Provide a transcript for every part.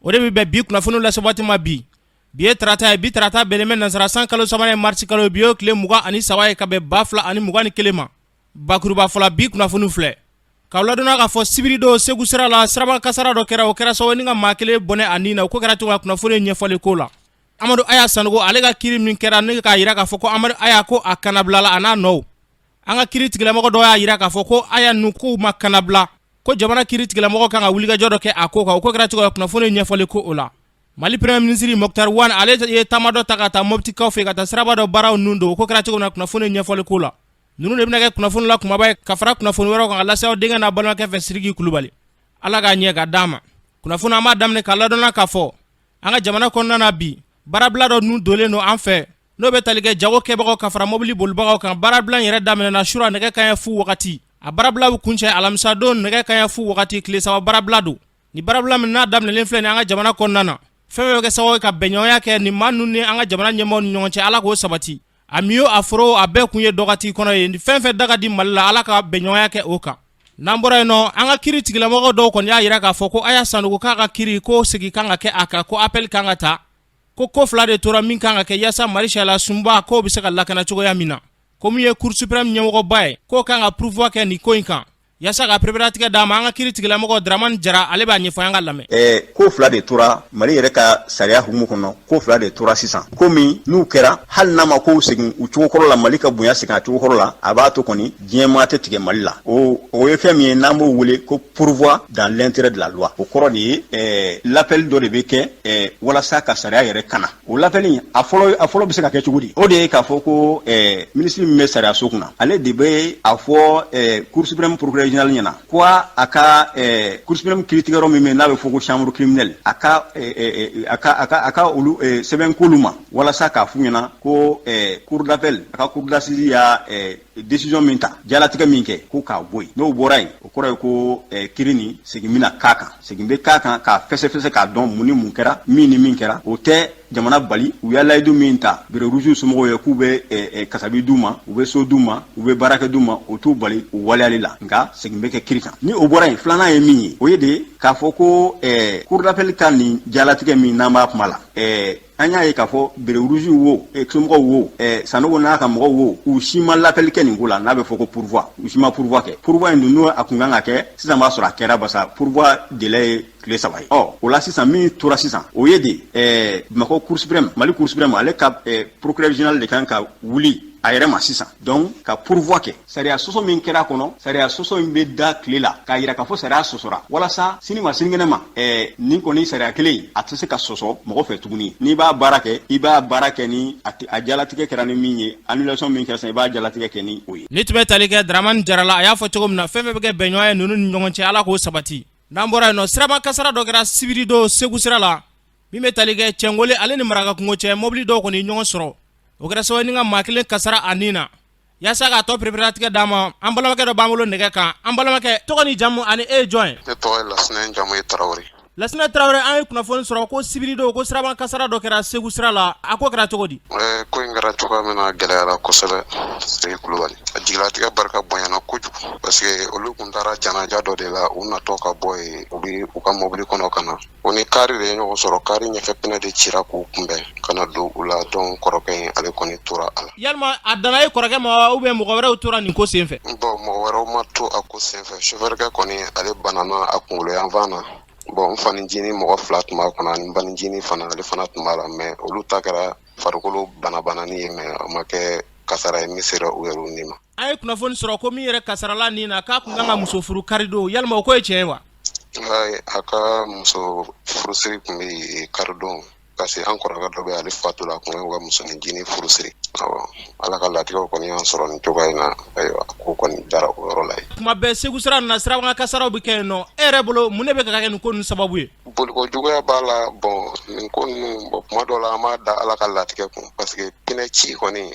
O de bɛ bɛn bi kunnafoni lase waati ma bi. Bi ye tarata ye, bi tarata bɛnnen bɛ nansara san kalo sabanan ye, marisi kalo, bi ye tile 23 ye ka bɛn 2021 ma. Bakuruba fɔlɔ, bi kunnafoni filɛ k'aw ladɔnniya k'a fɔ sibiridon Segu sira la, siraba kasara dɔ kɛra. O kɛra sababu ni ka maa kelen bɔnɛ a ni na. O ko kɛra cogo kunnafoni ɲɛfɔli ko la, Amadu Aya Sanogo, ale ka kiri min kɛra ne k'a jira k'a fɔ ko Amadu Aya ko a kanabilala a n'a nɔw. An ka kiri tigilamɔgɔ dɔ y'a jira k'a fɔ ko Aya ninnu k'u ma kanabila, ko jamana kiri tigilamɔgɔ kan ka wulikajɔ dɔ kɛ a ko kan. O ko kɛra cogo kunnafoni ɲɛfɔli ko o la, Mali Premier ministre Moctar Ouane, ale ye taama dɔ ta ka taa Moptikaw fɛ ka taa siraba dɔ baaraw nun don. O ko kɛra cogo min na, kunnafoni ɲɛfɔli ko la, ninnu de bɛna kɛ kunnafoni la kumaba ye ka fara kunnafoni wɛrɛw kan ka lase aw denkɛ n'a balimakɛ fɛ, Siriki Kulubali. Ala k'a ɲɛ ka d'an ma. Kunnafoni an b'a daminɛ k'a ladɔnna k'a fɔ an ka jamana kɔnɔna na bi, baarabila dɔ nun donnen don an fɛ, n'o bɛ tali kɛ jago kɛbagaw ka fara mobili bolibagaw kan. Baarabila yɛrɛ daminɛna sura nɛgɛ kanɲɛ fu wagati. A baarabila bɛ kuncɛ alamisadon nɛgɛ kanɲɛ fu wagati. Tile 3 baarabila don. Ni baarabila min n'a daminɛlen filɛ nin an ka jamana kɔnɔna na, fɛn fɛn bɛ kɛ sababu ye ka bɛnɲɔgɔnya kɛ nin maa ninnu ni an ka jamana ɲɛmaaw ni ɲɔgɔn cɛ, Ala k'o sabati. A mi o a foro, a bɛɛ kun ye dɔgɔti kɔnɔ ye. Ni fɛn fɛn da ka di Mali la, Ala ka bɛnɲɔgɔnya kɛ o kan. N'an bɔra yen nɔ, an ka kiri tigilamɔgɔ dɔw kɔni y'a jira k'a fɔ ko Aya Sanogo k'a ka kiri ko segin kan ka kɛ a kan, ko appel kan ka ta, ko fila de tora min kan ka kɛ yaasa Mali sariya sunba k'o bɛ se ka lakana cogoya min na, ko min ye Cour suprême ɲɛmɔgɔba ye, k'o kan ka pourvoi kɛ nin ko in kan yaasa ka pereperelatigɛ d'a ma. An ka kiri tigilamɔgɔ Dramani Jara, ale b'a ɲɛfɔ, an ka lamɛn. Ko fila de tora Mali yɛrɛ ka sariya hukumu kɔnɔ. Ko fila de tora sisan, ko min n'u kɛra, hali n'a ma kow segin u cogo kɔrɔ la, Mali ka bonya segin a cogo kɔrɔ la, a b'a to kɔni diɲɛ maa tɛ tigɛ Mali la. O ye fɛn min ye n'an b'o wele ko pourvoi dans l'intérêt de la loi. O kɔrɔ de ye l'appel dɔ de bɛ kɛ walasa ka sariya yɛrɛ kana. O l'appel, a fɔlɔ bɛ se ka kɛ cogo di? O de ye k'a fɔ ko ministre min bɛ sariya so kunna, ale de bɛ a fɔ Cour suprême procureur général ɲɛna ko a ka Cour suprême kiiritigɛyɔrɔ min bɛ yen n'a bɛ fɔ ko chambre criminelle, a ka a ka a ka a ka olu sɛbɛn k'olu ma walasa k'a f'u ɲɛna ko cour d'appel, a ka cour d'assises y'a décision min ta, jalatigɛ min kɛ, ko k'a bɔ yen. N'o bɔra yen, o kɔrɔ ye ko kiri nin segin bɛna k'a kan, segin bɛ k'a kan k'a fɛsɛfɛsɛ k'a dɔn mun ni mun kɛra, min ni min kɛra. O tɛ jamana bali u y'a layidu min ta béret rouge somɔgɔw ye k'u bɛ kasabi d'u ma, u bɛ so d'u ma, u bɛ baarakɛ d'u ma, o t'u bali o waleyali la, nka segin bɛ kɛ kiri kan. Ni o bɔra yen, filanan ye min ye, o ye de k'a fɔ ko cour d'appel ka nin jalatigɛ min n'an b'a kuma la, an y'a ye k'a fɔ béret rouge wo, somɔgɔw wo, Sanogo n'a ka mɔgɔw wo, u si ma l'appel kɛ nin ko la n'a bɛ fɔ ko pourvoi. U si ma pourvoi kɛ. Pourvoi in dun, n'o a kun kan ka kɛ sisan, b'a sɔrɔ a kɛra, basa pourvoi délai ye tile 3 ye. Ɔ, o la sisan, min tora sisan, o ye de Bamakɔ Cour suprême, Mali Cour suprême, ale ka procureur général de kan ka wuli a yɛrɛ ma sisan donc ka pourvoi kɛ sariya sɔsɔ min kɛra kɔnɔ. Sariya sɔsɔ in bɛ da tile la k'a yira k'a fɔ sariya sɔsɔra, walasa sini ma sinikɛnɛ ma, nin kɔni sariya kelen a tɛ se ka sɔsɔ mɔgɔ fɛ tuguni. N'i b'a baara kɛ, i b'a baara kɛ ni a jalatigɛ kɛra ni min ye, annulation min kɛra sisan, i b'a jalatigɛ kɛ ni o ye. Ni tun bɛ tali kɛ Dramani Jara la, a y'a fɔ cogo min na, fɛn fɛn bɛ kɛ bɛnɲɔgɔnya ye ninnu ni ɲɔgɔn cɛ, Ala k'o sabati. N'an bɔra yen nɔ, siraba kasara dɔ kɛra sibiridon Segu sira la min bɛ tali kɛ Cɛngole ale ni Marakakungo cɛ. Mobili dɔw kɔni ɲɔgɔn sɔrɔ, o kɛra sababu ni ka maa kelen kasara a ni na. Yaasa k'a tɔ pereperelatigɛ d'a ma, an balimakɛ dɔ b'an bolo nɛgɛ kan. An balimakɛ, tɔgɔ ni jamu ani e ye jɔn ye? Ne tɔgɔ ye Lasinɛ, jamu ye Tarawele. Lasinɛ Tarawele, an ye kunnafoni sɔrɔ ko sibiridon ko siraba kasara dɔ kɛra Segu sira la. A ko kɛra cogo di? Ko in kɛra cogoya min na, gɛlɛyara kosɛbɛ, Siriki Kulubali. A jigilatigɛ barika bonyana kojugu, parce que olu kun taara janaja dɔ de la. U natɔ ka bɔ yen, u bɛ u ka mobili kɔnɔ ka na, o ni kari de ye ɲɔgɔn sɔrɔ. Kari ɲɛfɛ pneu de cira k'u kunbɛn ka na don u la. Donc kɔrɔkɛ in, ale kɔni tora a la. Yalima a danna e kɔrɔkɛ ma ou bien mɔgɔ wɛrɛw tora nin ko senfɛ? Bon, mɔgɔ wɛrɛw ma to a ko senfɛ. Chauffeur kɔni, ale banana a kunkolo yanfan na. Bon, n fanicinin mɔgɔ fila tun b'a kɔnɔ, ani n banicinin fana, ale fana tun b'a la, mais olu ta kɛra farikolo banabanani ye, mais a ma kɛ kasara ye min sera u yɛrɛw ni ma. An ye kunnafoni sɔrɔ ko min yɛrɛ kasarala nin na, k'a kun kan ka muso furu karidon. Yalima o ko ye tiɲɛ ye wa? A ka muso furusiri tun bɛ yen karidon, parce que an kɔrɔkɛ dɔ bɛ, ale fatula, a kun ka musoninjinin furusiri. Awɔ, Ala ka latigɛw kɔni y'an sɔrɔ nin cogoya in na. Ayiwa, ko kɔni dara o yɔrɔ la yen. Kuma bɛɛ Segu sira nin na, sirabakan kasaraw bɛ kɛ yen nɔ. E yɛrɛ bolo, mun de bɛ ka kɛ nin ko ninnu sababu ye? Boliko juguya b'a la. Bon, nin ko ninnu, bon, kuma dɔw la an b'a da Ala ka latigɛ kun, parce que pneu ci kɔni,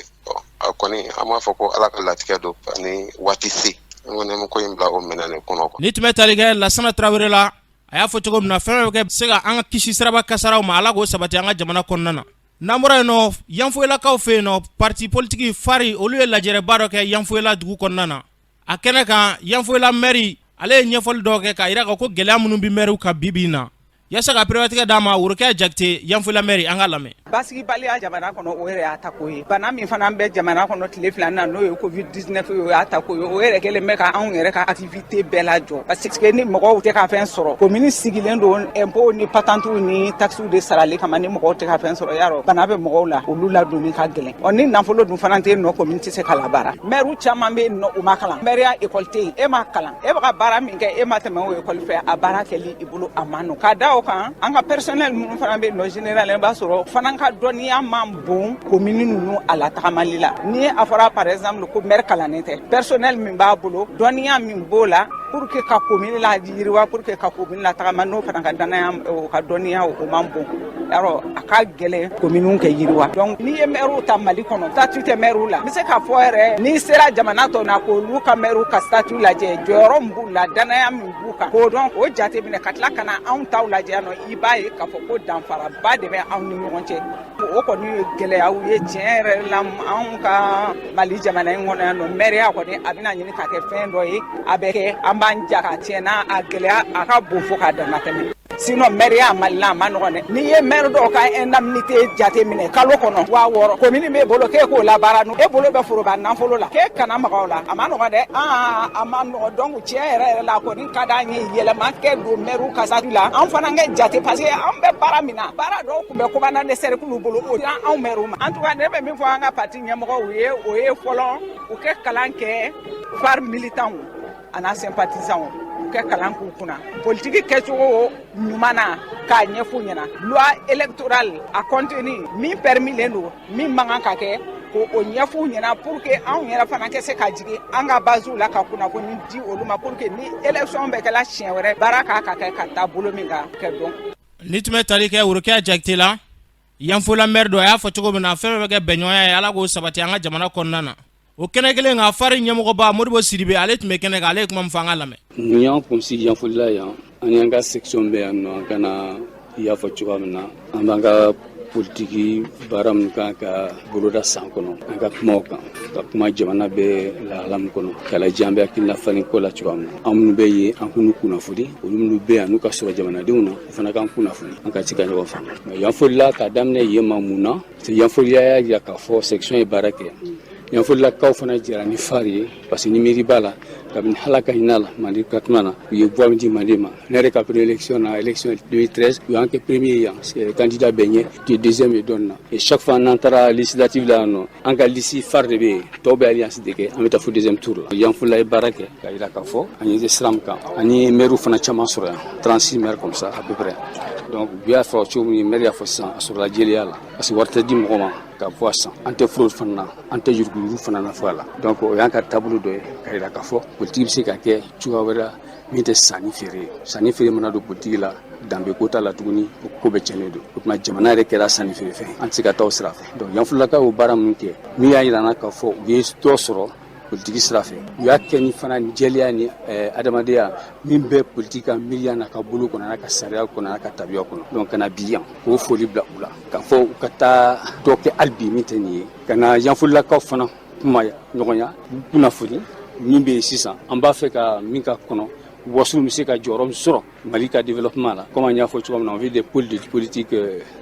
a kɔni an b'a fɔ ko Ala ka latigɛ don ani waati se. An kɔni bɛ ko in bila o minɛn de kɔnɔ. Ni tun bɛ tali kɛ Lasana Tarawele la, a y'a fɔ cogo min na, fɛn bɛ kɛ se ka an ka kisi siraba kasaraw ma, Ala k'o sabati an ka jamana kɔnɔna na. N'an bɔra yen nɔ, Yanfoyilakaw fɛ yen nɔ, parti politique FARI, olu ye lajɛrɛba dɔ kɛ Yanfoyila dugu kɔnɔna na. A kɛnɛ kan, Yanfoyila maire, ale ye ɲɛfɔli dɔw kɛ k'a jira ko gɛlɛya minnu bɛ maire kan bi bi in na. Yaasa ka pereperelatigɛ d'a ma, Worokɛya Jakite, Yanfolila mɛri, an k'a lamɛn. Basigibaliya jamana kɔnɔ, o yɛrɛ y'a ta ko ye. Bana min fana bɛ jamana kɔnɔ tile fila na, n'o ye Covid 19 ye, o y'a ta ko ye. O yɛrɛ kɛlen bɛ ka anw yɛrɛ ka activité bɛɛ lajɔ, parce que ni mɔgɔw tɛ ka fɛn sɔrɔ, commune sigilen don impôt ni patentes ni taxes de sarali kama. Ni mɔgɔw tɛ ka fɛn sɔrɔ, yarɔ, bana bɛ mɔgɔw la, olu ladonni ka gɛlɛn. Ɔ ni nafolo dun fana tɛ yen nɔ, commune tɛ se ka labaara. Maire caman bɛ yen nɔ, u ma kalan. Maire école tɛ yen. E ma kalan, e bɛ ka baara min kɛ, e ma tɛmɛ o école fɛ, a baara kɛli i bolo a ma nɔgɔn. Ka da o kan, an ka personnel minnu fana bɛ yen nɔ, général, i b'a sɔrɔ fana ka dɔnniya man bon commune ninnu a latagamali la. Ni a fɔra par exemple ko maire kalannen tɛ, personnel min b'a bolo, dɔnniya min b'o la pour que ka commune la yiriwa, pour que ka commune la tagama, n'o fana ka danaya, o ka dɔnniya o man bon, yarɔ, a ka gɛlɛn commune kɛ yiriwa. Donc n'i ye maire ta Mali kɔnɔ, statut tɛ maire la. N bɛ se k'a fɔ yɛrɛ, n'i sera jamana tɔ na k'olu ka maire ka statut lajɛ, jɔyɔrɔ min b'u la, danaya min b'u kan, k'o dɔn, k'o jate minɛ, ka tila ka na anw taw lajɛ yan nɔ, i b'a ye k'a fɔ ko danfaraba de bɛ anw ni ɲɔgɔn cɛ. O kɔni ye gɛlɛyaw ye tiɲɛ yɛrɛ la anw ka Mali jamana in kɔnɔ yan nɔ. Mɛriya kɔni, a bɛna ɲini ka kɛ fɛn dɔ ye, a bɛ kɛ an b'an ja ka tiɲɛ na, a gɛlɛya a ka bon fo k'a dama tɛmɛ. Sinon mɛriya Mali la, a ma nɔgɔn dɛ. N'i ye maire dɔw ka indemnité jate minɛ kalo kɔnɔ, 6000, commune b'e bolo k'e k'o labaara, e bolo bɛ foroba nafolo la, k'e kana maga o la, a ma nɔgɔn dɛ. Aa, a ma nɔgɔn. Donc tiɲɛ yɛrɛ yɛrɛ la, a kɔni ka d'an ye yɛlɛma kɛ don maire ka statut la, an fana kɛ jate, parce que an bɛ baara min na, baara dɔw tun bɛ commandant de cercle bolo, o dira anw maire ma. En tout cas, ne bɛ min fɔ an ka parti ɲɛmɔgɔw ye, o ye fɔlɔ, u kɛ kalan kɛ FARE militants a n'a sympathisants, u kɛ kalan k'u kunna politiki kɛcogo ɲuman na, k'a ɲɛf'u ɲɛna loi électorale a contenu min permis len don, min man kan ka kɛ, k'o ɲɛf'u ɲɛna, pour que anw yɛrɛ fana kɛ se ka jigin an ka base la ka kunnafoni di olu ma, pour que ni élection bɛ kɛla siɲɛ wɛrɛ, baara k'a ka kɛ ka taa bolo min kan kɛ dɔn. Ni tun bɛ tali kɛ Worokɛya Jakite la, Yanfolila maire don. A y'a fɔ cogo min na, fɛn bɛɛ bɛ kɛ bɛnɲɔgɔnya ye, Ala k'o sabati an ka jamana kɔnɔna na. O kɛnɛ kelen kan, FARE ɲɛmɔgɔba Modibo Sidibe, ale tun bɛ kɛnɛ kan. Ale ye kuma min fɔ, an ka lamɛn. Mun y'an kunsigi Yanfolila yan? An y'an ka section bɛ yan nɔ, an ka na, i y'a fɔ cogoya min na, an b'an ka politiki baara min kan ka boloda san kɔnɔ, an ka kuma o kan, ka kuma jamana bɛ lahala min kɔnɔ, k'a lajɛ an bɛ hakilina falen ko la cogoya min na. An minnu bɛ yen, an k'u kunnafoni, olu minnu bɛ yan n'u ka sɔrɔ jamanadenw na, u fana k'an kunnafoni, an ka se ka ɲɔgɔn faamu. Yanfolila k'a daminɛ yen ma mun na? Yanfolila y'a jira k'a fɔ section ye baara kɛ. Yanfolilakaw fana jɛra ni FARE ye, parce que ni miiri b'a la, kabini Ala ka hinɛ la Mali ka tuma na, u ye voix min di Mali ma, ne yɛrɛ ka première élection na, élection 2013, u y'an kɛ premier yan, candidat bɛɛ ɲɛ tu deuxième ye dɔɔnin na. Et chaque fois n'an taara législative la yan nɔ, an ka liste FARE de bɛ yen, tɔw bɛ alliance de kɛ, an bɛ taa fo deuxième tour la. Yanfolila ye baara kɛ k'a jira k'a fɔ an ye sira min kan, ani maire fana caman sɔrɔ yan, 36 maires comme ça à peu près. Donc u y'a fɔ cogo min, maire y'a fɔ sisan, a sɔrɔla jɛlenya la, parce que wari tɛ di mɔgɔ ma ka voix san. An tɛ fraude fana na, an tɛ yuruguyurugu fana na fɔ a la. Donc o y'an ka taabolo dɔ ye k'a jira k'a fɔ politiki bɛ se ka kɛ cogoya wɛrɛ la min tɛ sanni feere ye. Sanni feere mana don politiki la, danbe ko t'a la tuguni, o ko bɛɛ tiɲɛnen don. O tuma jamana yɛrɛ kɛra sanni feere fɛn, an tɛ se ka taa o sira fɛ. Donc Yanfolilakaw y'o baara min kɛ, min y'a jira an na k'a fɔ u ye dɔ sɔrɔ politiki sira fɛ, u y'a kɛ ni fana jɛlenya ni adamadenya min bɛ politiki ka miiriya n'a ka bolo kɔnɔ, n'a ka sariya kɔnɔ, n'a ka tabiya kɔnɔ. Donc ka na bi yan k'o foli bila u la, k'a fɔ u ka taa dɔ kɛ hali bi min tɛ nin ye, ka na Yanfolilakaw fana kuma ɲɔgɔnya, kunnafoni min bɛ yen sisan, an b'a fɛ ka min ka kɔnɔ, Wassoulou bɛ se ka jɔyɔrɔ min sɔrɔ Mali ka développement la. Comme an y'a fɔ cogo min na, on veut des pôles de politique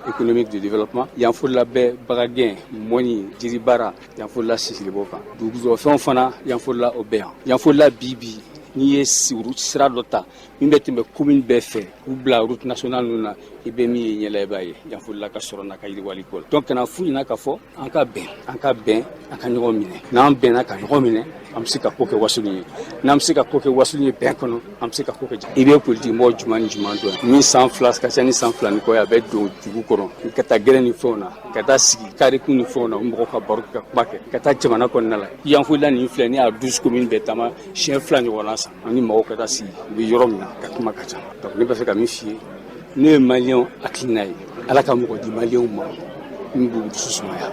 économique de développement. Yanfolila bɛ bagangɛn, mɔni, jiribaara, Yanfolila sinsinlen b'o kan. Dugujukɔrɔfɛnw fana, Yanfolila o bɛ yan. Yanfolila bi bi, n'i ye sira dɔ ta min bɛ tɛmɛ commune bɛɛ fɛ k'u bila route nationale ninnu na, i bɛ min ye ɲɛla, i b'a ye Yanfolila ka sɔrɔ n'a ka yiriwali ko la. Donc kana f'u ɲɛna k'a fɔ an ka bɛn, an ka bɛn, an ka ɲɔgɔn minɛ. N'an bɛnna ka ɲɔgɔn minɛ, an bɛ se ka ko kɛ Wasulu ye. N'an bɛ se ka ko kɛ Wasulu ye bɛn kɔnɔ, an bɛ se ka ko kɛ. I bɛ politiki mɔgɔ jumɛn ni jumɛn dɔn min san 2 ka ca ni san 2 ni kɔ ye, a bɛ don dugu kɔnɔ ka taa gɛrɛn ni fɛnw na, ka taa sigi karikun ni fɛnw na, u mɔgɔw ka baro ka kuma kɛ, ka taa jamana kɔnɔna la. Yanfolila nin filɛ, ne y'a 12 communes bɛɛ taama siɲɛ 2 ɲɔgɔnna san, ani mɔgɔw ka taa sigi u bɛ yɔrɔ min na ka kuma ka ca. Donc ne bɛ fɛ ka min f'i ye, ne ye maliyɛnw hakilina ye, Ala ka mɔgɔ di maliyɛnw ma. Min b'u dusu sumaya.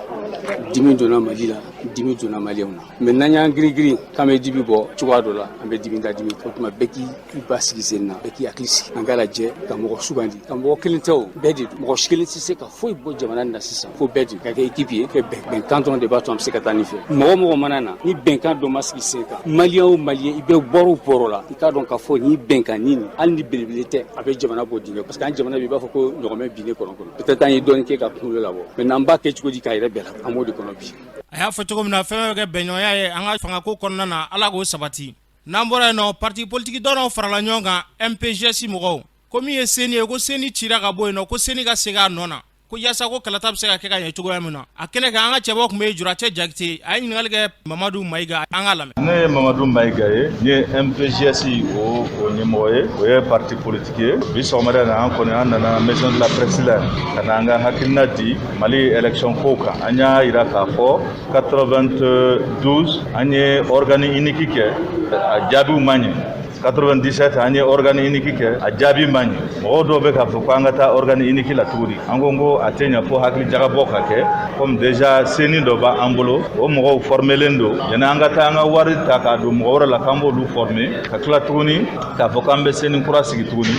Dimi donna Mali la, dimi donna Maliyɛnw na. Mais n'an y'an girin girin k'an bɛ dibi bɔ cogoya dɔ la, an bɛ dimi da dimi. O tuma bɛɛ k'i ba sigi sen na, bɛɛ k'i hakili sigi. An k'a lajɛ ka mɔgɔ sugandi, ka mɔgɔ kelen tɛ o, bɛɛ de don. Mɔgɔ si kelen tɛ se ka foyi bɔ jamana na sisan fo bɛɛ de ka kɛ équipe ye. Kɛ bɛnkan dɔrɔn de b'a to an bɛ se ka taa nin fɛ. Mɔgɔ mɔgɔ mana na ni bɛnkan dɔ ma sigi sen kan, Maliyɛn o Maliyɛn, i bɛ bɔrɔ o bɔrɔ la, i k'a dɔn k'a fɔ ni bɛnkan nin, hali ni belebele tɛ, a bɛ jamana bɔ dingɛ, parce que an jamana bɛ i b'a fɔ ko ɲɔgɔmɛ binnen kɔlɔn kɔnɔ. Peut-être an ye dɔɔnin kɛ ka kunkolo labɔ, mais n'an b'a kɛ cogo di k'a yɛrɛ bɛɛ la, an b'o de kɔnɔ bi. A y'a fɔ cogo min na, fɛn bɛ kɛ bɛnɲɔgɔnya ye an ka fangako kɔnɔna na, Ala k'o sabati. N'an bɔra yen nɔ, parti politique dɔw farala ɲɔgɔn kan, MPGS mɔgɔw, ko min ye CENI ye, ko CENI cira ka bɔ yen nɔ, ko CENI ka segin a nɔ na, ko yaasa ko kalata bɛ se ka kɛ ka ɲɛ cogoya min na. A kɛnɛ kan, an ka cɛbɔ tun bɛ Juracɛ Jakite, a ye ɲininkali kɛ Mamadu Mayiga, an k'a lamɛn. Ne ye Mamadu Mayiga ye, n ye MPGS o ɲɛmɔgɔ ye, o ye parti politique ye. Bi sɔgɔmada in na, an kɔni an nana maison de la presse la ka na an ka hakilina di Mali élection kow kan. An y'a yira k'a fɔ 92 an ye organe unique kɛ, a jaabiw ma ɲɛ. 97 an ye organe unique kɛ, a jaabi ma ɲɛ. Mɔgɔw dɔw bɛ k'a fɔ ko an ka taa organe unique la tuguni. An ko ko a tɛ ɲɛ fo hakili jagabɔ ka kɛ. Comme déjà CENI dɔ b'an bolo, o mɔgɔw formelen don, yanni an ka taa an ka wari ta k'a don mɔgɔ wɛrɛ la k'an b'olu former, ka tila tuguni k'a fɔ k'an bɛ CENI kura sigi tuguni.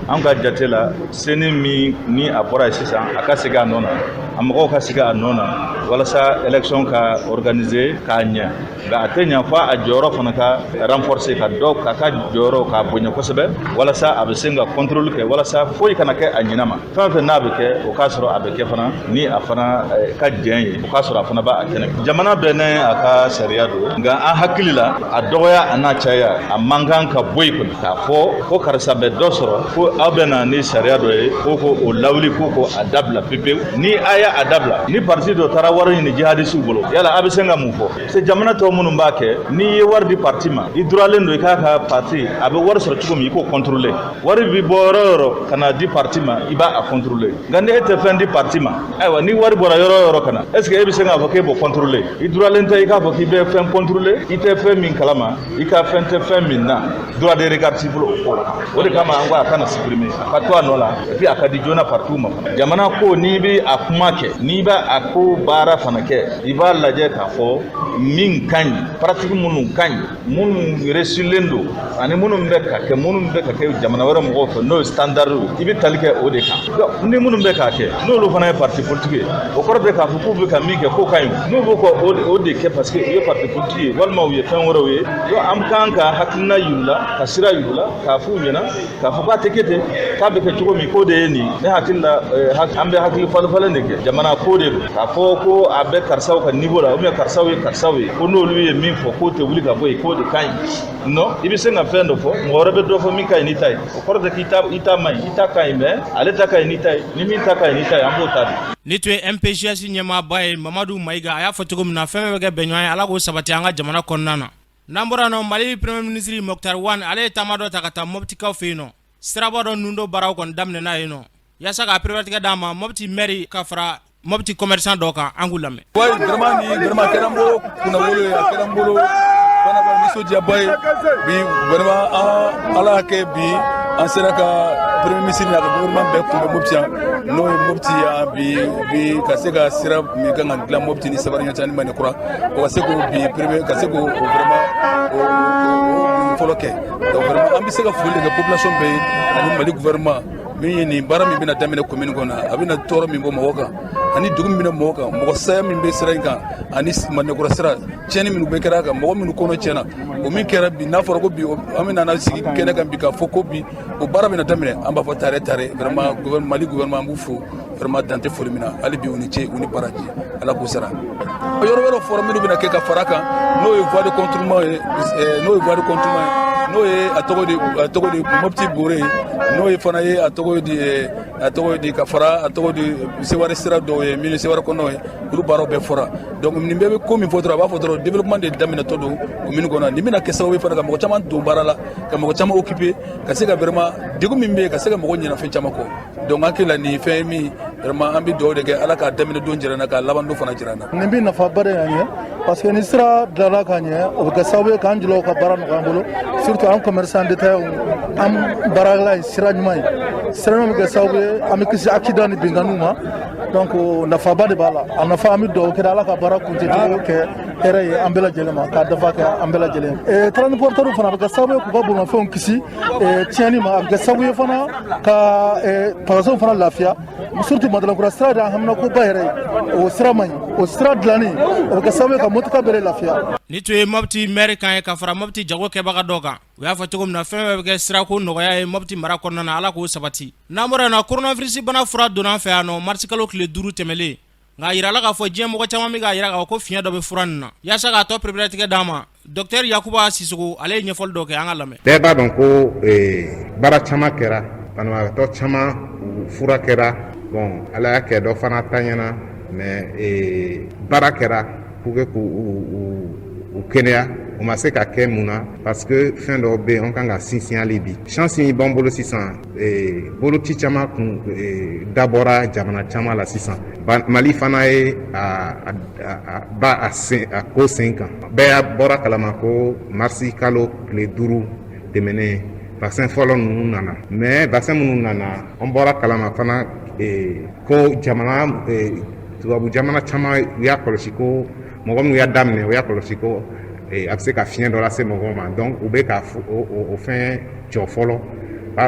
An ka jate la, CENI min ni a bɔra yen sisan, a ka segin a nɔ na, a mɔgɔw ka segin a nɔ na walasa élection ka organiser k'a ɲɛ. Nka a tɛ ɲɛ fo a jɔyɔrɔ fana ka renforcer, ka dɔ k'a ka jɔyɔrɔ k'a bonya kosɛbɛ, walasa a bɛ se ka contrôle kɛ, walasa foyi kana kɛ a ɲinɛ ma. Fɛn o fɛn n'a bɛ kɛ, o k'a sɔrɔ a bɛ kɛ fana ni a fana ka jɛn ye, o k'a sɔrɔ a fana b'a kɛnɛ. Jamana bɛɛ n'a a ka sariya don, nka an hakili la, a dɔgɔya a n'a caya, a man kan ka bɔ yen kɔni k'a fɔ ko karisa bɛ dɔ sɔrɔ, ko aw bɛ na ni sariya dɔ ye ko o lawuli, ko a dabila pepewu. Ni a y'a a dabila, ni parti dɔ taara wari ɲini jihadisiw bolo, yala a bɛ se ka mun fɔ? Parce que jamana tɔ minnu b'a kɛ, n'i ye wari di parti ma, i duralen don i k'a ka parti a bɛ wari sɔrɔ cogo min, i k'o contrôler. Wari bɛ bɔ yɔrɔ o yɔrɔ ka na di parti ma, i b'a a contrôler. Nka ni e tɛ fɛn di parti ma, ayiwa, ni wari bɔra yɔrɔ o yɔrɔ ka na, est ce que e bɛ se k'a fɔ k'e b'o contrôler? I duralen tɛ i k'a fɔ k'i bɛ fɛn contrôler, i tɛ fɛn min kalama, i ka fɛn tɛ fɛn min na, droit de regard t'i bolo o ko la. O de kama an ko a kana supprimer, a ka to a nɔ la, et puis a ka di joona partiw ma fana. Jamana ko, n'i bɛ a kuma kɛ, n'i b'a a ko baara fana kɛ, i b'a lajɛ k'a fɔ min ka ɲi, pratique minnu ka ɲi, minnu réussilen don, ani minnu bɛ ka kɛ jamana wɛrɛ mɔgɔw fɛ, n'o ye standard ye, i bɛ tali kɛ o de kan. Donc ni minnu bɛ k'a kɛ, n'olu fana ye parti politique ye, o kɔrɔ tɛ k'a fɔ k'u bɛ ka min kɛ k'o ka ɲi. N'u bɛ ka o de kɛ parce que u ye parti politique ye walima u ye fɛn wɛrɛw ye, donc an kan ka hakilina yir'u la, ka sira yir'u la, k'a f'u ɲɛna k'a fɔ k'a tɛ kɛ ten, k'a bɛ kɛ cogo min, k'o de ye nin. Ne hakili la, an bɛ hakili falen falen de kɛ. Jamana ko de don. K'a fɔ ko a bɛ karisaw ka niveau la, ou bien karisaw ye karisaw ye, ko n'olu ye min fɔ k'o tɛ wuli ka bɔ yen, k'o de ka ɲi, non. I bɛ se ka fɛn dɔ fɔ, mɔgɔ wɛrɛ bɛ dɔ fɔ min ka ɲi n'i ta ye, o kɔrɔ tɛ k'i ta i ta man ɲi. I ta ka ɲi, mais ale ta ka ɲi n'i ta ye. Ni min ta ka ɲi n'i ta ye, an b'o ta de. Ni tun ye MPGS ɲɛmaaba ye, Mamadu Mayiga. A y'a fɔ cogo min na, fɛn bɛɛ bɛ kɛ bɛnɲɔgɔn ye, Ala k'o sabati an ka jamana kɔnɔna na. N'an bɔra nɔ, Mali premier ministre Moctar Ouane, ale ye taama dɔ ta ka taa Moptikaw fɛ yen nɔ. Siraba dɔ nun dɔ baaraw kɔni daminɛna yen nɔ, yaasa k'a pereperelatigɛ d'a ma, Mopti maire ka fara Mopti commerçant dɔw kan, an k'u lamɛn. Oui, vraiment ni vraiment a kɛra n bolo kunnawolo ye, a kɛra n bolo fana nisɔndiyaba ye bi. Vraiment, an Ala y'a kɛ bi, an sera ka premier ministre n'a ka gouvernement bɛɛ kunbɛ Mopti yan, n'o ye Mopti yan bi, ka se ka sira min kan ka dilan Mopti ni Sabari ɲɔgɔn cɛ ni Manekura, o ka se k'o bi premier, ka se k'o vraiment o fɔlɔ kɛ. Donc vraiment, an bɛ se ka foli de kɛ population bɛɛ ye ani Mali gouvernement min ye nin baara min bɛna daminɛ commune kɔnɔ. A bɛna tɔɔrɔ min bɔ mɔgɔ kan ani dugu min bɛna mɔgɔ kan, mɔgɔ saya min bɛ sira in kan ani Manekura sira tiɲɛni minnu bɛ kɛra a kan, mɔgɔ minnu kɔnɔ tiɲɛna, o min kɛra bi, n'a fɔra ko bi an bɛna na sigi kɛnɛ kan bi k'a fɔ ko bi o baara bɛna daminɛ, an b'a fɔ tare tare. Vraiment, Mali gouvernement, an b'u fo vraiment, dan tɛ foli min na. Hali bi, u ni ce, u ni baraji, Ala k'u sara. Yɔrɔ wɛrɛw fɔra minnu bɛna kɛ ka fara kan, n'o ye voie de contournement ye, n'o ye voie de contournement ye, n'o ye a tɔgɔ de Mopti Bore ye, n'o ye fana ye a tɔgɔ di ka fara a tɔgɔ di Seware sira dɔw ye minnu Seware kɔnɔ ye, olu baaraw bɛɛ fɔra. Donc nin bɛɛ bɛ ko min fɔ dɔrɔn, a b'a fɔ dɔrɔn développement de daminɛtɔ don commune kɔnɔ. Nin bɛna kɛ sababu ye fana ka mɔgɔ caman don baara la, ka mɔgɔ caman occuper, ka se ka vraiment degun min bɛ yen, ka se ka mɔgɔ ɲinɛ fɛn caman kɔ. Donc an hakili la, nin fɛn min vraiment, an bɛ dugawu de kɛ, Ala k'a daminɛ don jira n na, k'a laban don fana jira n na. Nin bɛ nafaba de ɲɛ an ye, parce que ni sira dilanna ka ɲɛ, o bɛ kɛ sababu ye k'an julaw ka baara nɔgɔya an bolo, surtout an commerçant détaillants. An baarakɛla ye sira ɲuman ye. Sira ɲuman bɛ kɛ sababu ye an bɛ kisi accident ni binkanniw ma. Donc nafaba de b'a la. A nafa, an bɛ dugawu kɛ, Ala ka baara kuncɛcogo kɛ hɛrɛ ye an bɛɛ lajɛlen ma, k'a dafa kɛ an bɛɛ lajɛlen ye. Transporteur fana, a bɛ kɛ sababu ye k'u ka bolimafɛnw kisi tiɲɛni ma. A bɛ kɛ sababu ye fana ka passagerw fana lafiya, surtout Madalankura sira de y'an haminakoba yɛrɛ ye. O sira man ɲi, o sira dilanni, o bɛ kɛ sababu ye ka motoka bɛɛ lafiya. Ni tun ye Mopti maire kan ye ka fara Mopti jago kɛbaga dɔ kan. U y'a fɔ cogo min na, fɛn bɛɛ bɛ kɛ sirako nɔgɔya ye Mopti mara kɔnɔna na, Ala k'o sabati. N'an bɔra yen nɔ, coronavirus bana fura donna an fɛ yan nɔ marisi kalo tile 5 tɛmɛlen, nka a yirala k'a fɔ diɲɛ mɔgɔ caman bɛ k'a jira k'a fɔ ko fiɲɛ dɔ bɛ fura nin na. Yaasa k'a tɔ pereperelatigɛ d'an ma, docteur Yakuba Sisoko, ale ye ɲɛfɔli dɔ kɛ, an ka lamɛn. Bɛɛ b'a dɔn ko baara caman kɛra, banabagatɔ caman fura kɛra. Bon, Ala y'a kɛ dɔ fana ta ɲɛna, mais baara kɛra pour que k'u u kɛnɛya. O ma se ka kɛ. Mun na? Parce que fɛn dɔw bɛ yen, an kan ka sinsin hali bi. Chance min b'an bolo sisan, boloci caman kun dabɔra jamana caman la sisan. Mali fana ye a ba a sen a ko sen kan. Bɛɛ y'a bɔra kalama ko marisi kalo tile 5 tɛmɛnen, vaccin fɔlɔ ninnu nana. Mais vaccin minnu nana, an bɔra kalama fana ko jamana tubabu jamana caman y'a kɔlɔsi ko mɔgɔ minnu y'a daminɛ, o y'a kɔlɔsi ko a bɛ se ka fiɲɛ dɔ lase mɔgɔw ma. Donc u bɛ ka o fɛn jɔ fɔlɔ,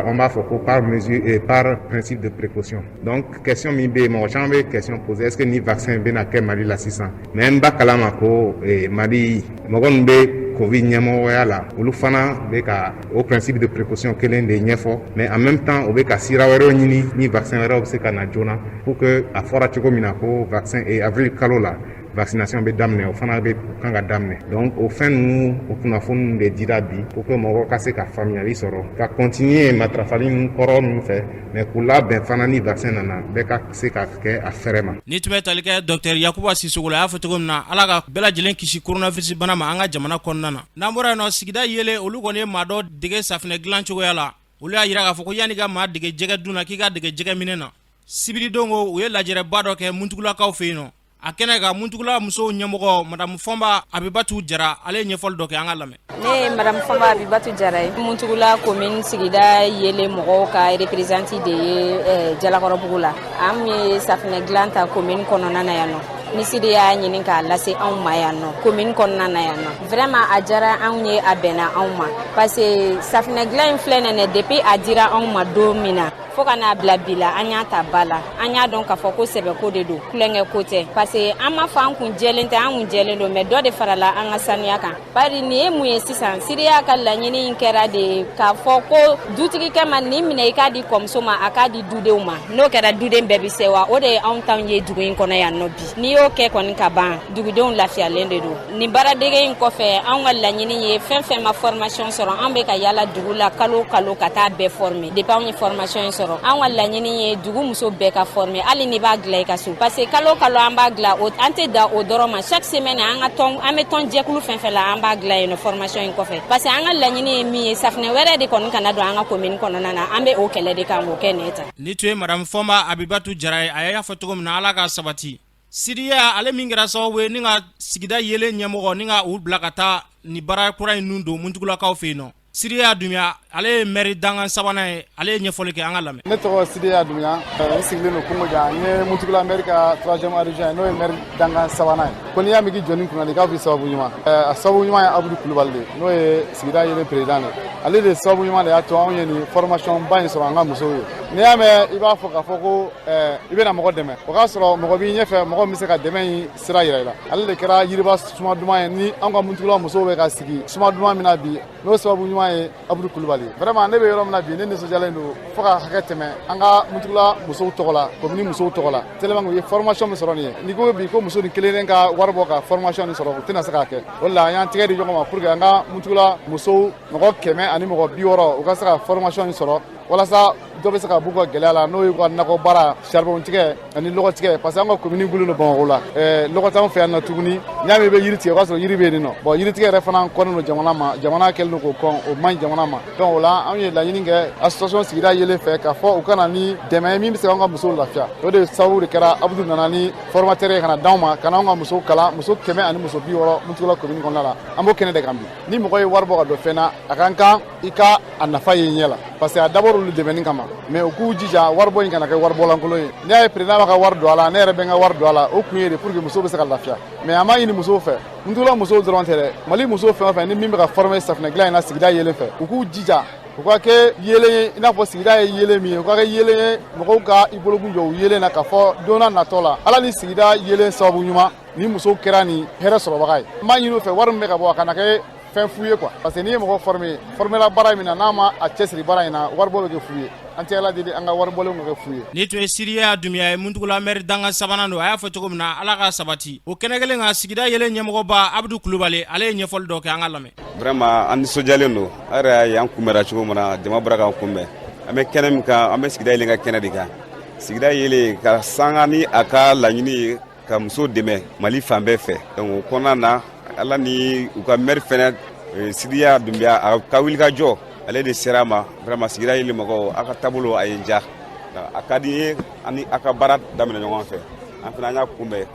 on b'a fɔ ko par mesure et par principe de précaution. Donc question min bɛ yen, mɔgɔ caman bɛ question poser: est ce que ni vaccin bɛna kɛ Mali la sisan? Mais n b'a kalama ko Mali mɔgɔ min bɛ Covid ɲɛmɔgɔya la, olu fana bɛ ka o principe de précaution kelen de ɲɛfɔ, mais en même temps u bɛ ka sira wɛrɛw ɲini ni vaccin wɛrɛw bɛ se ka na joona, pour que a fɔra cogo min na ko vaccin avril kalo la vaccination bɛ daminɛ, o fana bɛ kan ka daminɛ. Donc o fɛn ninnu, o kunnafoni de dira bi pour que mɔgɔw ka se ka faamuyali sɔrɔ ka continuer matarafali ninnu kɔrɔ ninnu fɛ, mais k'u labɛn fana ni vaccin nana, bɛɛ ka se ka kɛ a fɛrɛ ma. Ni tun bɛ tali kɛ docteur Yakuba Sisoko la, a y'a fɔ cogo min na, Ala ka bɛɛ lajɛlen kisi coronavirus bana ma an ka jamana kɔnɔna na. N'an bɔra yen nɔ, sigida yelen, olu kɔni ye maa dɔ dege safinɛ dilan cogoya la. Olu y'a jira k'a fɔ ko yanni ka maa dege jɛgɛ dun na, k'i ka dege jɛgɛ minɛ na. Sibiridon ko u ye lajɛrɛba dɔ kɛ Muntugulakaw fɛ yen nɔ. A kɛnɛ kan, Muntugula musow ɲɛmɔgɔ, madame Fɔnba Abibatu Jara, ale ye ɲɛfɔli dɔ kɛ, an ka lamɛn. Ne ye madame Fɔnba Abibatu Jara ye, Muntugula commune sigida yelen mɔgɔw ka représentante de ye Jalakɔrɔbugu la. An ye safinɛ dilan ta commune kɔnɔna na yan nɔ. Misiri y'a ɲini k'a lase anw ma yan nɔ, commune kɔnɔna na yan nɔ. Vraiment, a diyara anw ye, a bɛnna anw ma, parce que safinɛ dilan in filɛ nin ye, depuis a dira anw ma don min na fo ka n'a bila bi la, an y'a ta ba la. An y'a dɔn k'a fɔ ko sɛbɛko de don, tulonkɛ ko tɛ, parce que an m'a fɔ an kun jɛlen tɛ, an kun jɛlen don, mais dɔ de farala an ka saniya kan. Bari nin ye mun ye sisan? Siriya ka laɲini in kɛra de k'a fɔ ko dutigikɛ ma nin minɛ, i k'a di kɔmuso ma, a k'a di dudenw ma. N'o kɛra, duden bɛɛ bɛ sewa. O de ye anw t'anw ye dugu in kɔnɔ yan nɔ bi. N'i y'o kɛ kɔni ka ban, dugudenw lafiyalen de don. Nin baaradege in kɔfɛ, anw ka laɲini ye fɛn fɛn ma formation sɔrɔ, an bɛ ka yala dugu la kalo kalo ka taa bɛɛ former. Depuis anw ye formation in sɔrɔ, anw ka laɲini ye dugu muso bɛɛ ka former, hali n'i b'a dilan i ka so, parce que kalo kalo an b'a dilan, an tɛ da o dɔrɔn ma. Chaque semaine, an ka tɔn, an bɛ tɔn jɛkulu fɛn fɛn la, an b'a dilan yen nɔ formation in kɔfɛ, parce que an ka laɲini ye min ye, safinɛ wɛrɛ de kɔni kana don an ka commune kɔnɔna na. An bɛ o kɛlɛ de kan k'o kɛ nin ta. Ni tun ye madame Fɔnba Abibatu Jara ye. A y'a fɔ cogo min na, Ala ka sabati. Sidiya, ale min kɛra sababu ye ni ka sigida yelen ɲɛmɔgɔ ni ka u bila ka taa ni baara kura in nun don Muntugulakaw fɛ yen nɔ, Sidiya Dunbiya, ale ye maire dankan sabanan ye, ale ye ɲɛfɔli kɛ, an ka lamɛn. Ne tɔgɔ Sidiya Dunbiya, n sigilen don Kungojan. N ye Muntugula maire ka troisième adjoint, n'o ye maire dankan sabanan ye. Ko n'i y'a mɛn k'i jɔnni kunna, i k'a fɔ sababu ɲuman. A sababu ɲuman ye Abudu Kulubali de, n'o ye sigida yelen président de. Ale de sababu ɲuman de y'a to anw ye nin formation ba in sɔrɔ an ka musow ye. N'i y'a mɛn i b'a fɔ k'a fɔ ko i bɛna mɔgɔ dɛmɛ, o k'a sɔrɔ mɔgɔ b'i ɲɛfɛ, mɔgɔ min bɛ se ka dɛmɛ in sira yira i la. Ale de kɛra yiriba suma duman ye ni anw ka Muntugula musow bɛ ka sigi suma duman min na bi, n'o sababu ɲuman ye Abudu Kulubali. Vraiment, ne bɛ yɔrɔ min na bi, ne nisɔndiyalen don fo ka hakɛ tɛmɛ an ka Muntugula musow tɔgɔ la, commune musow tɔgɔ la, tellement que u ye formation min sɔrɔ nin ye. N'i ko bi ko muso ni kelen ka wari bɔ ka formation nin sɔrɔ, u tɛna se k'a kɛ. O de la an y'an tɛgɛ di ɲɔgɔn ma pour que an ka Muntugula musow mɔgɔ 160 u ka se ka formation nin sɔrɔ, walasa dɔ bɛ se ka b'u ka gɛlɛya la, n'o y'u ka nakɔ baara, charbon tigɛ ani lɔgɔ tigɛ, parce que an ka commune gulen don Bamakɔ la. Lɔgɔ t'anw fɛ yan nɔ tuguni. N'i y'a mɛn i bɛ yiri tigɛ, o b'a sɔrɔ yiri bɛ yen nɔ. Bon, yiri tigɛ yɛrɛ fana kɔnnen don jamana ma, jamana kɛlen don k'o kɔn, o man ɲi jamana ma. Donc o la anw ye laɲini kɛ association sigida yelen fɛ k'a fɔ u ka na ni dɛmɛ ye min bɛ se k'an ka musow lafiya. O de sababu de kɛra Abudu nana ni formateur ye ka na d'anw ma, ka na anw ka musow kalan, muso 160 Muntugula commune kɔnɔna la. An b'o kɛnɛ de kan bi. Ni mɔgɔ ye wari bɔ ka don fɛn na, a ka kan i ka a nafa ye ɲɛ la, parce que a dabɔra. bɔra olu dɛmɛni kama, mais u k'u jija, waribɔ in kana kɛ waribɔlankolon ye. N'i y'a ye président b'a ka wari don a la, ne yɛrɛ bɛ n ka wari don a la, o kun ye de pour que musow bɛ se ka lafiya. Mais an b'a ɲini musow fɛ, Muntugula musow dɔrɔn tɛ dɛ, Mali musow fɛn o fɛn ni min bɛ ka former safunɛ dilan in na sigida yelen fɛ, u k'u jija u ka kɛ yeelen ye, i n'a fɔ sigida ye yeelen min ye, u ka kɛ yeelen ye, mɔgɔw ka i bolokun jɔ u yeelen na, k'a fɔ don n'a natɔ la, Ala ni sigida yeelen sababu ɲuman ni musow kɛra nin hɛrɛ sɔrɔbaga ye. N b'a ɲini u fɛ, wari min bɛ ka bɔ, a kana kɛ fɛn fu ye quoi, parce que n'i ye mɔgɔ former former baara min na, n'a ma a cɛsiri baara in na, waribɔ bɛ kɛ fu ye. An tɛ Ala deli an ka waribɔlenw ka kɛ fu ye. Ni tun ye Siriya Dunbiya ye, Muntugula mɛri dankan sabanan don. A y'a fɔ cogo min na, Ala ka sabati. O kɛnɛ kelen kan, sigida yelen ɲɛmɔgɔba Abudu Kulubali, ale ye ɲɛfɔli dɔ kɛ, an ka lamɛn. Vraiment, an nisɔndiyalen don. A yɛrɛ y'a ye an kunbɛra cogo min na, jama bɔra k'an kunbɛn. An bɛ kɛnɛ min kan, an bɛ sigida yelen ka kɛnɛ de kan. Sigida yelen ka sanga ni a ka laɲini ye ka muso dɛmɛ Mali fan bɛɛ fɛ. Donc o kɔnɔna na, Ala ni u ka maire fɛnɛ, Sidiya Dunbiya, a ka wulikajɔ, ale de sera a ma. Vraiment, sigida yelen mɔgɔw, aw ka taabolo a ye n diya. A ka di n ye ani aw ka baara daminɛ ɲɔgɔn fɛ. An fana, an y'a kunbɛn,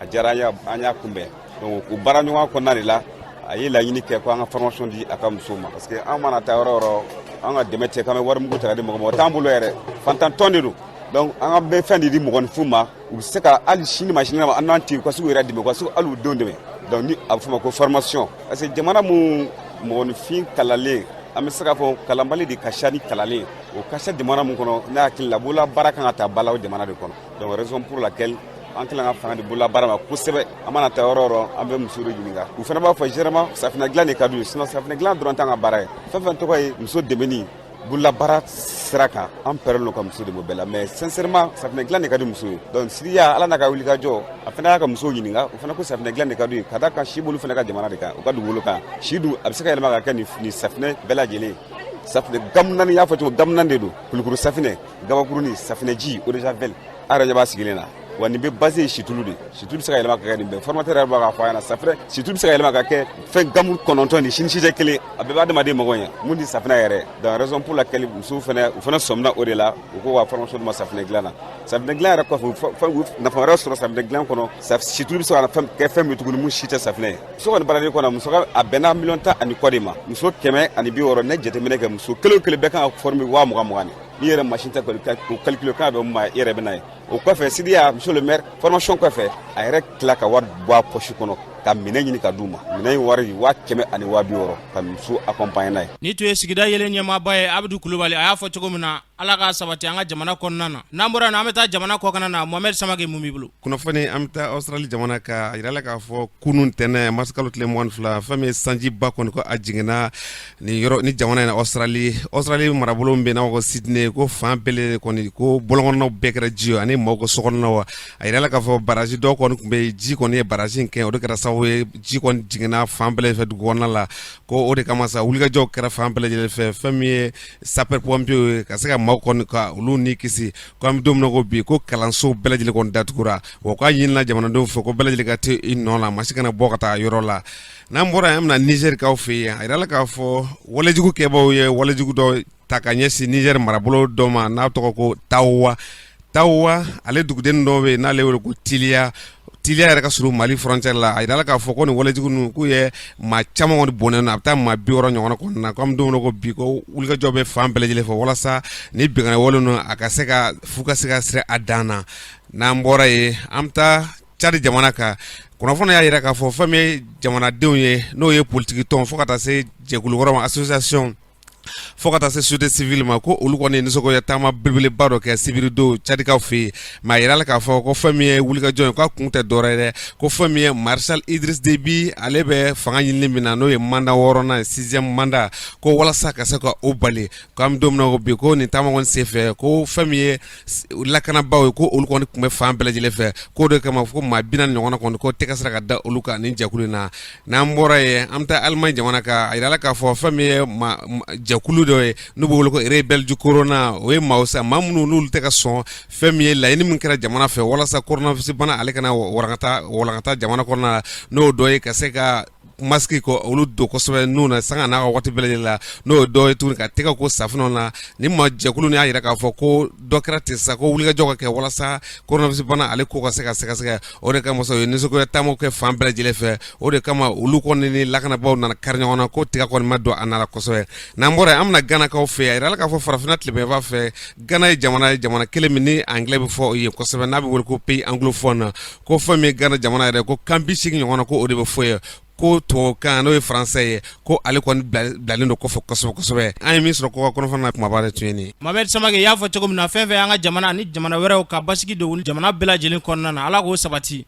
a diyara an ye, an y'a kunbɛn. Donc o baara ɲɔgɔn kɔnɔna de la, a ye laɲini kɛ ko an ka formation di a ka musow ma, parce que an mana taa yɔrɔ o yɔrɔ, an ka dɛmɛ tɛ k'an bɛ wari mugu ta ka di mɔgɔ ma, o t'an bolo yɛrɛ, fantantɔn de don. Donc an ka bɛ fɛn de di mɔgɔninfin ma, u bɛ se ka hali sini ma sini ma, an n'an tɛ u ka se k'u yɛrɛ dɛmɛ, u ka se hali u denw dɛmɛ. Donc ni a bɛ f'o ma ko formation, parce que jamana mun mɔgɔninfin kalanlen, an bɛ se k'a fɔ kalanbali de ka ca ni kalanlen, o ka ca jamana mun kɔnɔ, ne hakili la bolola baara kan ka taa ba la o jamana de kɔnɔ. Donc raison pour laquelle an kɛlen ka fanga di bolola baara ma kosɛbɛ. An mana taa yɔrɔ o yɔrɔ, an bɛ muso de ɲininka, u fana b'a fɔ généralement safinɛ dilan de ka d'u ye. Sinon safinɛ dilan dɔrɔn t'an ka baara ye. Fɛn fɛn tɔgɔ ye muso dɛmɛni bololabaara sira kan, an pɛrɛlen don ka muso dɛmɛ bɛɛ la, mais sincèrement safinɛ dilan de ka di muso ye. Donc Sidiya, Ala n'a ka wulikajɔ, a fana y'a ka musow ɲininka, o fana ko safinɛ dilan de ka d'u ye, ka da kan si b'olu fana ka jamana de kan, u ka dugukolo kan. Si dun, a bɛ se ka yɛlɛma ka kɛ nin safinɛ bɛɛ lajɛlen. Safinɛ gamme naani, y'a fɔ cogo, gamme naani de don: kulukuru safinɛ, gabakurunin, safinɛji, eau de javel. A yɛrɛ ɲɛ b'a sigilen na wa. Nin bɛ base ye situlu de. Situlu bɛ se ka yɛlɛma ka kɛ nin bɛɛ. Formateur yɛrɛ b'a fɔ a ɲɛna, safinɛ situlu bɛ se ka yɛlɛma ka kɛ fɛn gamme 9 ni sini si tɛ kelen, a bɛɛ b'a adamaden mago ɲɛ mun di safinɛ yɛrɛ. Donc raison pour laquelle musow fana, u fana sɔmina o de la, u ko ka formation ma safinɛ dilan na. Safinɛ dilan yɛrɛ kɔfɛ, u nafa wɛrɛ sɔrɔ safinɛ dilan kɔnɔ. Situlu bɛ se ka kɛ fɛn min tuguni mun si tɛ safinɛ ye. Muso kɔni baaraden kɔnɔ, muso a bɛnna miliyɔn 10 ni kɔ de ma, muso 160. Ne jateminɛ kɛ, muso kelen o kelen bɛɛ kan ka former 20 000 20 de. N'i yɛrɛ machine tɛ k'o calculer k'a bɛ mun ma, i yɛrɛ bɛ n'a ye. O kɔfɛ, Sidiya, monsieur le maire, formation kɔfɛ, a yɛrɛ tila ka wari bɔ a poche kɔnɔ ka minɛn ɲini ka d'u ma. Minɛn in wari 160 000, ka muso accompagner n'a ye. Ni tun ye sigida yelen ɲɛmaaba ye, Abudu Kulubali. A y'a fɔ cogo min na, Ala ka sabati an ka jamana kɔnɔna na. N'an bɔra yen, an bɛ taa jamana kɔkan na. Mohamed Samake, mun b'i bolo? Kunnafoni, an bɛ taa Australie jamana kan. A yirala k'a fɔ kunun tɛnɛ, marisikalo tile 22, fɛn min ye sanjiba kɔni, ko a jiginna nin yɔrɔ ni jamana in na, Australie. Australie marabolo min bɛ n'a ko Sydney, ko fan bɛɛ kɔni, ko bɔlɔnkɔnɔnaw bɛɛ kɛra ji ye ani maaw ka sokɔnɔnaw. A yirala k'a fɔ baraji dɔw kɔni tun bɛ yen, ji kɔni ye baraji in kɛ, o de kɛra sababu ye ji kɔni jiginna fan bɛɛ fɛ dugu kɔnɔna la. Ko o de kama sa, wulikajɔw kɛra fan bɛɛ lajɛlen fɛ, fɛn min ye sapeur pompier ye, ka se ka maaw kɔni ka olu ni kisi. Ko an bɛ don min na ko bi, ko kalanso bɛɛ lajɛlen kɔni datugura wa. K'a ɲinina jamanadenw fɛ ko bɛɛ lajɛlen ka to i nɔ la, maa si kana bɔ ka taa yɔrɔ la. N'an bɔra yen, an bɛna Nizɛrikaw fɛ yen. A yirala k'a fɔ walejugu kɛbaw ye walejugu dɔ ta ka ɲɛsin Nizɛri marabolo dɔ ma n'a tɔgɔ ko Tawa. Tawa, ale duguden dɔ bɛ yen n'ale wele ko Tiliya. Tiliya yɛrɛ ka surun Mali frontière la. A yirala k'a fɔ ko nin walejugu ninnu, k'u ye maa caman kɔni bɔnɛ na, a bɛ taa maa 60 ɲɔgɔn kɔnɔna na. Ko an bɛ don min na ko bi, ko wulikajɔ bɛ fan bɛɛ lajɛlen fɛ walasa ni binkanni wale ninnu, a ka se ka fu ka se ka siri a dan na. N'an bɔra yen, an bɛ taa Cadi jamana kan. Kunnafoni y'a jira k'a fɔ fɛn min ye jamanadenw ye, n'o ye politiki tɔn, fo ka taa se jɛkulu wɛrɛ ma, association, fo ka taa se société civile ma, ko olu kɔni nisɔngoya taama belebeleba dɔ kɛ sibiridon Cadikaw fɛ yen. Mais a yirala k'a fɔ ko fɛn min ye wulikajɔ ye, k'a kun tɛ dɔwɛrɛ ye dɛ, ko fɛn min ye Maréchal Idriss Déby, ale bɛ fanga ɲinini min na, n'o ye mandat wɔɔrɔnan ye, sixième mandat, ko walasa ka se ka o bali. Ko an bɛ don min na ko bi, ko nin taama kɔni senfɛ, ko fɛn min ye lakanabaaw ye, ko olu kɔni tun bɛ fan bɛɛ lajɛlen fɛ. K'o de kama, ko maa 40 ɲɔgɔnna kɔni, ko tɛgɛ sera ka da olu kan nin jɛkulu in na. N'an bɔra yen, an bɛ taa Allemagne jamana kan. A yirala k'a fɔ fɛn min ye jɛkulu dɔ ye n'u b'o wele ko Rebelles du Corona, o ye maaw sa, maa minnu n'olu tɛ ka sɔn fɛn min ye laɲini min kɛra jamana fɛ walasa coronavirus bana ale kana walankata jamana kɔnɔna la, n'o dɔ ye ka se ka masque ko olu don kosɛbɛ nun na sanga n'a ka waati bɛɛ lajɛlen la, n'o ye dɔ ye tuguni ka tɛgɛ ko safunɛ na. Ni ma jɛkulu y'a jira k'a fɔ ko dɔ kɛra ten sa, ko wulikajɔ ka kɛ walasa coronavirus bana ale ko ka se ka sɛgɛsɛgɛ. O de kama u ye nisɔngoya taamaw kɛ fan bɛɛ lajɛlen fɛ. O de kama olu kɔni ni lakanabaaw nana kari ɲɔgɔn na, ko tiga kɔni ma don a na la kosɛbɛ. N'an bɔra yen, an bɛna Ganakaw fɛ yen. A yirala k'a fɔ farafinna tilebinyanfan fɛ, Gana ye jamana ye, jamana kelen min ni anglais bɛ fɔ yen kosɛbɛ, n'a bɛ wele ko pays anglophone. Ko fɛn min ye Gana jamana yɛrɛ, ko kan 80 ɲɔgɔn na, ko o de bɛ fɔ yen. Ko tubabukan, n'o ye français ye, ko ale kɔni bilalen don kɔfɛ kosɛbɛ kosɛbɛ. An ye min sɔrɔ kɔkan kunnafoni na, kumaba de tun ye nin. Mohamed Samake y'a fɔ cogo min na, fɛn fɛn an ka jamana ni jamana wɛrɛw ka basigi don jamana bɛɛ lajɛlen kɔnɔna na, Ala k'o sabati.